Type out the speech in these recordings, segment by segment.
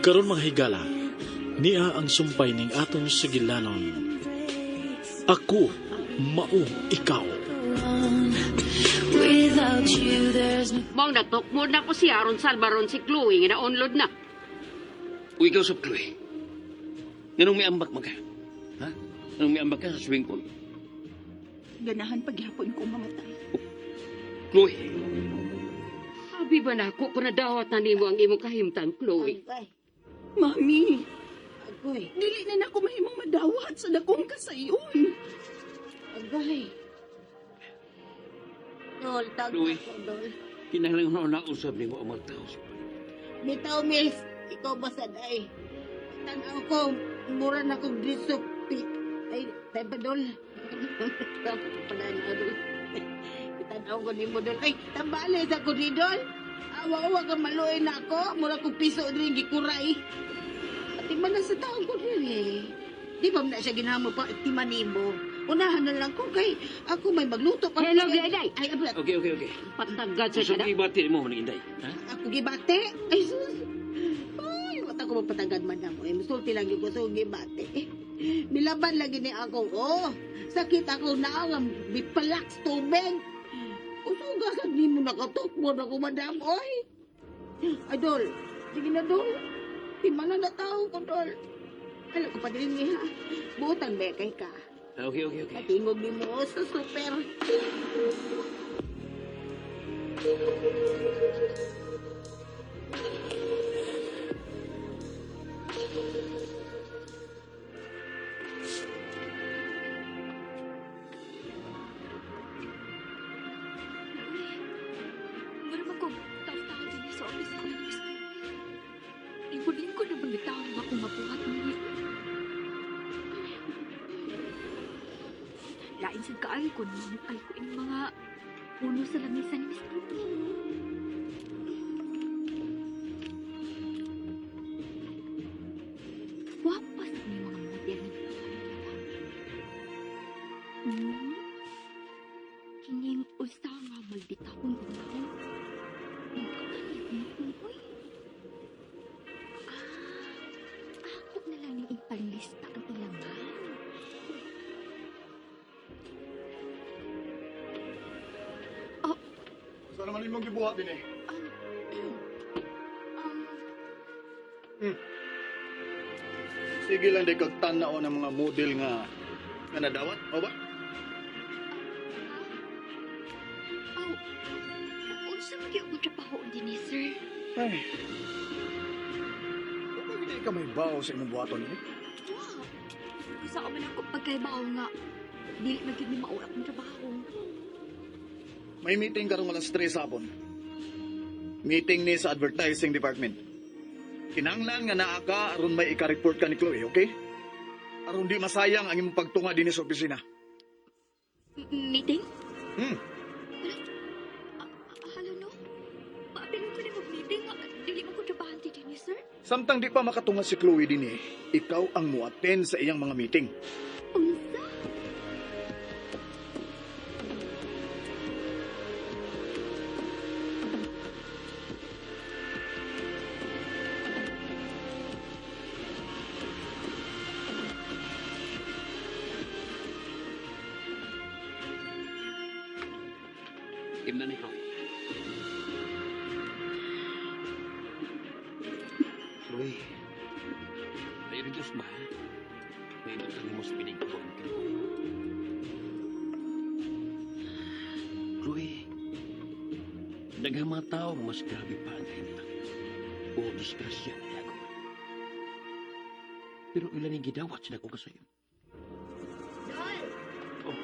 Karon, mga higala, niya ang sumpay ning atong sugilanon. Ako Mao Ikaw. Without you, there's no Mao natukmod na ko siya aron salbaron si Chloe nga na-unload na. Uy, ikaw sa Chloe. Nganong may ambak man ka? Ha? Nganong may ambak ka sa swimming pool? Ganahan paghapon ko mamatay. Chloe, Abi ba na ako kung nadawat na nimo ang imong kahimtang, Chloe? Agay, Mami, agoy, dili na nako mahimong madawat sa dakong kasayon. Agay. Dol, tag Chloe. ako, Dol. Kinahanglan ko na usab nimo ang mga tao sa Bitaw, miss, ikaw ba sad ay? Tanaw ko, mura na kong drisok. Ay, tayo pa, Dol. Pala na, Dol. Tanaw ko ni mo, Dol. Ay, tambali sa ko ni Dol. Awa-awa ka maluoy na ako. Mura kong piso din, gikuray. Ati man na sa taong ko din eh. Di ba na siya ginamo pa, timanimo. Unahan na lang ko kay ako may magluto pa. Hello, Gayday. Ay, abla, Okay. Patagad sa So, kada. ibati mo man Inday. Ha? ako gibate. Ay, sus. Ay, wata ko mapatagad man na mo. Eh, musulti lang yung ko gibate. Nilaban lagi ni ako. Oh, sakit ako na ang bipalaks tubig. Usuga sa di mo nakatukmod ako, madam. Oy. Ay, Dol. Sige na, Dol. Timana na tao ko, Dol. Alam ko pa din niya. Butan ba kay ka? Okay. Katingog ni mo sa super. Mura man ko tao-tao din sa opisina ni Miss Chloe. Ibulin ko na bang tao nga akong mabuhat ni Lain sa kaayo ko namukay ko ining mga puno sa lamesa ni Miss Chloe. Wapas ni mga model nga nakuha ng lalaki. Kining usa nga malditahon unahon. Uy. Ah, ako na lang ning ipanlista ang ilangan. Oh, Saan naman imong gibuhat din eh? Sige lang di kag tan-aw ng mga model nga nga nadawat, o ba? Oh, unsa man gyud akong trabaho din eh, sir? Ay. Kung hindi ka may bawo sa imong buhaton eh. Wow. Usa ka man ako pagkaibaw nga dili man gyud ni mao akong trabaho. May meeting karong alas 3 sa hapon. Meeting ni sa advertising department. Kinahanglan nga naa ka aron may ika-report ka ni Chloe, okay? Aron di masayang ang imong pagtunga dinhi sa opisina. Meeting? Hmm. Halo no? Paapilon ko na mag-meeting. Dili man ko trabahante din eh, sir. Samtang di pa makatunga si Chloe dinhi, ikaw ang mo-attend sa iyang mga meeting. Unsa? Imna ni Chloe. Chloe, ay Diyos ba? May ibutang mo sa pinigbuhan kay Chloe. Chloe, daghang mga tao mas grabe pa ang kahimtang o disgrasya na niyago. Pero ilan yung gidawat sila kong kasayon? Dol! Oh.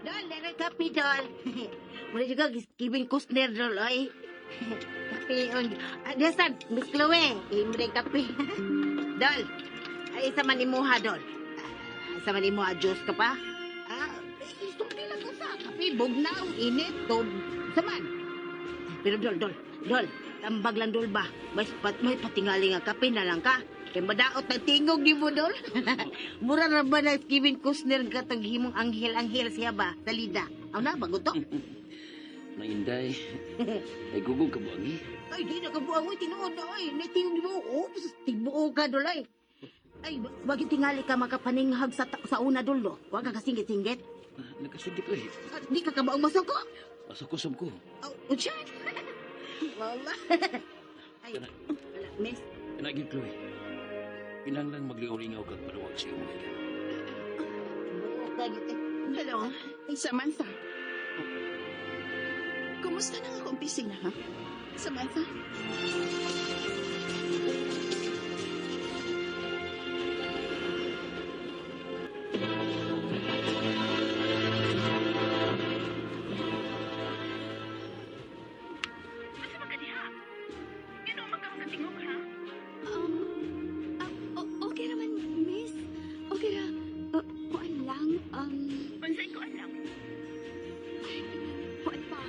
Dol, meron kape, Dol. Muna juga Kevin Costner, Dol, oy. Kape, on. Ah, Desan, Miss Chloe, imre kape. Dol, ay isa man imuha, Dol. Ah, isa man imuha, Diyos ka pa. Ah, istorya lang ko sa kape, bugnaw, init, to, sa man. Pero Dol, Dol, Dol, tambag lang, Dol ba? May patingali nga kape na lang ka. Kay madaot ang tingog ni mo, Dol. Mura ra ba na Kevin Costner katong himong anghel-anghel siya ba? Salida. Aw na, bago to. Na Inday. Ay gugong kabuang eh. Ay, di na kabuang oy, tinuod na oy. Naitingog mo, oops, tibuo ka dol ay. Ay, wag yung tingali ka makapaninghag sa una dol do. Wag ka kasingit-singgit. Ah, nakasigit oy. Ah, di ka kabaong masoko. Masukusog ko. Oh, unsa? Wala. Ay, Kana. wala, miss. Kanagin, Chloe. Kinahanglan magliw-lingaw kag panuwag sa iyong mga. Tibuo ka gyud, eh. Hello, Samantha. Kumusta na ang akong opisina, ha? Samantha? Okay raman, miss. Okay ra. Kuan lang, Unsay kuan lang? Ay, kuan pa.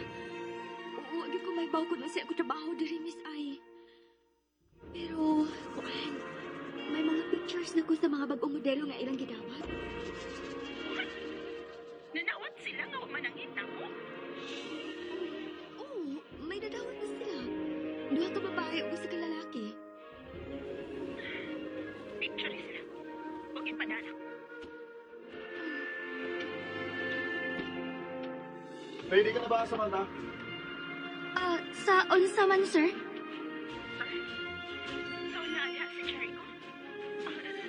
Oo, wag ko may baw kun unsa ako trabaho diri, miss ay. Pero, kuan, may mga pictures na ko sa mga bagong modelo nga ilang gidawat. Nanawat sila nga manangita ko. Oo, may nadawat na sila. Duha ka babae ug usa ka lalaki. Picture sila. Huwag ipadala. Ready ka na ba, Samantha? Ah, sa unsa man, sir? So, naaya si Jericho.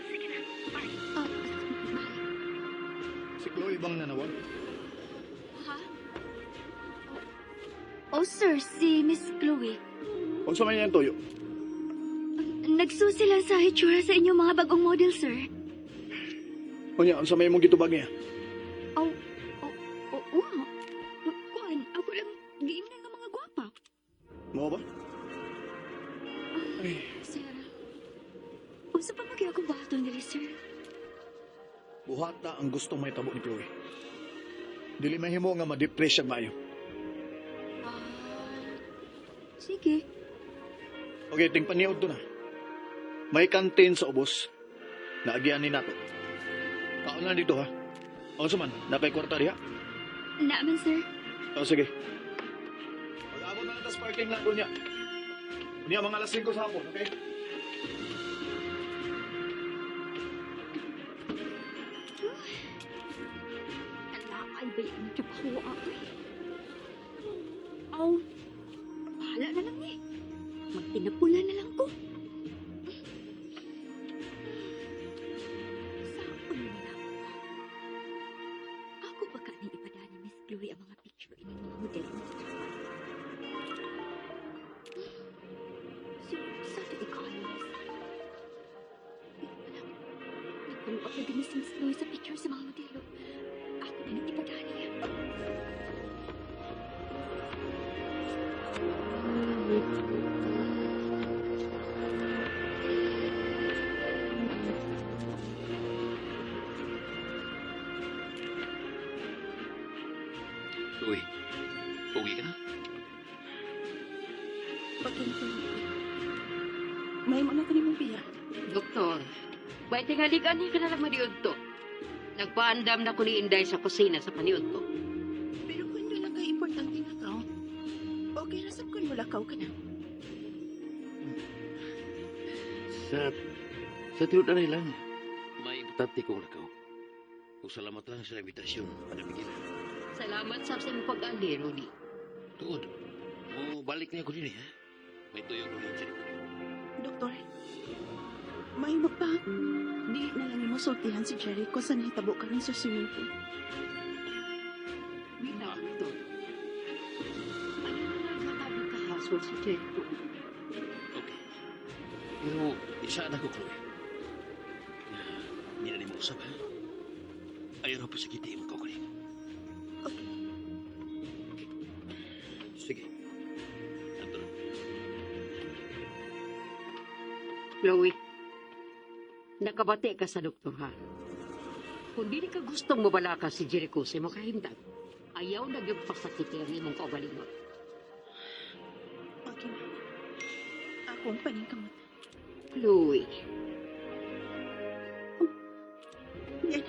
Sige na, bye. Ah, bye. Si Chloe bang nanawag? Ha? Oh, sir, si Miss Chloe. Unsa man yan toyo? Nagsusi lang sa hitsura sa inyong mga bagong model, sir. Unya, unsa may imong gitubag niya? Oh, oh, oh, wow. Kuan, ako lang giingnan nga mga gwapa. Mao ba? Sir, unsa pa magyud akong buhaton diri, sir? Buhata ang gustong mahitabo ni Chloe. Dili mahimo nga ma-depress siya maayo. Ah, sige. Okay, ting paniod to na. May kantin sa ubos. Naagian ni nato. Kaon lang dito ha. Unsa man, napay kwarta diha? Naaman, sir. Oh, sige. Pag-abot na lang tas parking lot niya. Unya mga alas 5 sa hapon, okay? Kalaay ba yung trabaho, ay? Aw, bahala na lang eh. Magtinapula na lang ko. Saan nila ako? Ako ba ka ni ipadani ni Miss Chloe ang mga picture ini mga model ng trabaho? So, sa ikaw, Miss? Wala. Nagpaluap na din si Miss Chloe sa picture sa mga modelo. Ako na nang ipadani niya. Chloe, okay ka na? Pagkintulog. May mga kanimong biya. Doktor, bay tingali ka ni ka na lang maniud to. Nagpaandam na ko ni Inday sa kusina sa paniud to. Pero kung doon lang kay importante nga ka, okay ra sab kun mulakaw ka na. Sa tinud na lang. May importante kong lakaw. Ug salamat lang sa imbitasyon, Madam Miguel. Salamat sab sa imong pag-ali, Rudy. Tuod, mo balik niya ko din eh, ha? May tuyo ko ni Jericho. Doktor, may pa. Di na lang nimo sultihan si Jericho sa nahitabo karon sa swimming pool. Bitaw, doktor. Ano na lang katabi ka household si Jericho? Okay. Pero isa na ko, Chloe. Hindi na nimo usap, ha? Ayaw na pasakiti mo kaugaling. Okay. Sige. Ato na. Chloe, nakabati ka sa doktor, ha? Kung dili ka gustong mabalaka si Jericho sa imong kahimtang, ayaw na gyud pasakiti ang imong kaugalingon. Okay, ma'am. Akong paningkamot. Chloe, Yan.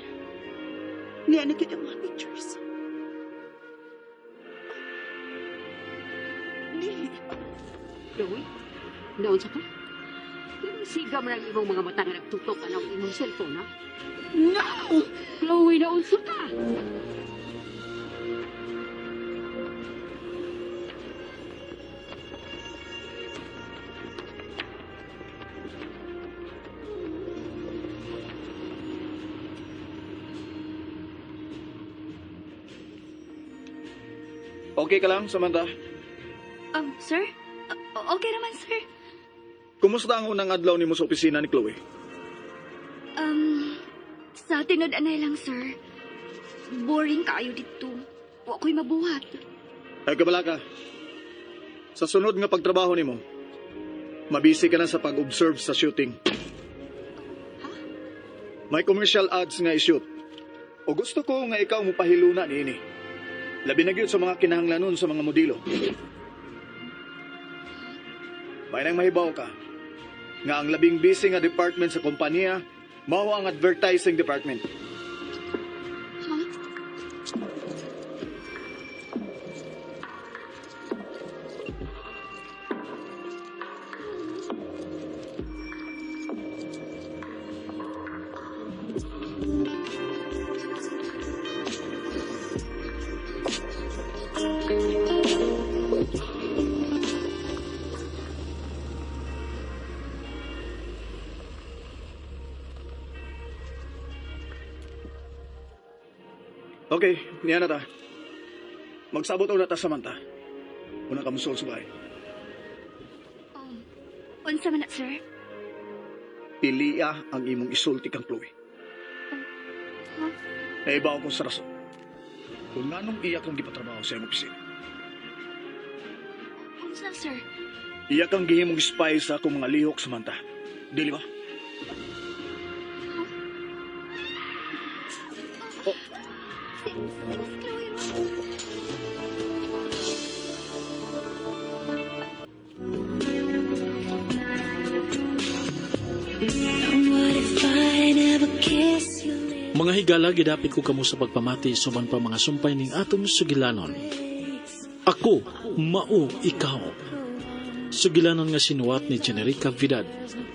Niya na kita mga pictures. Dili. Chloe, naunsa ka? Siga man ang imong mga mata nga nagtutok anang imong cellphone, ha? No! Chloe, naunsa ka? Okay ka lang, Samantha? Sir? Okay naman, sir. Kumusta ang unang adlaw nimo sa opisina ni Chloe? Sa tinud-anay lang, sir. Boring kaayo dito. Wa ko'y mabuhat. Ay, kabala ka. Sa sunod nga pagtrabaho nimo, mabisi ka na sa pag-observe sa shooting. May commercial ads nga i-shoot. O gusto ko nga ikaw mo pahiluna niini. Labi na gyud sa mga kinahanglanon sa mga modelo. May nang mahibaw ka nga ang labing busy nga department sa kompanya mao ang advertising department. Huh? Okay, niya na ta. Magsabot una ta, Samantha. Una ka musul sa bahay. Unsa man na, sir? Piliya ang imong isulti kang Chloe. Huh? Naibaw ko sa rason. Kung nganong iya kang gipatrabaho sa imong opisina. Unsa, sir? Iya kang gihimong spy sa akong mga lihok, Samantha. Dili ba? Oh, Si Miss Chloe ra. What if I never kiss your lips? Mga higala, gidapit ko kamo sa pagpamati suban pa mga sumpay ning atong sugilanon. Ako, mao ikaw. Sugilanon nga sinuwat ni Generica Vidad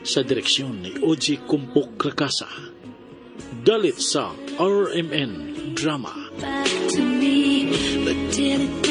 sa direksyon ni Oji Kumpok Rakasa. Dalit sa RMN Drama. Back to me, but did it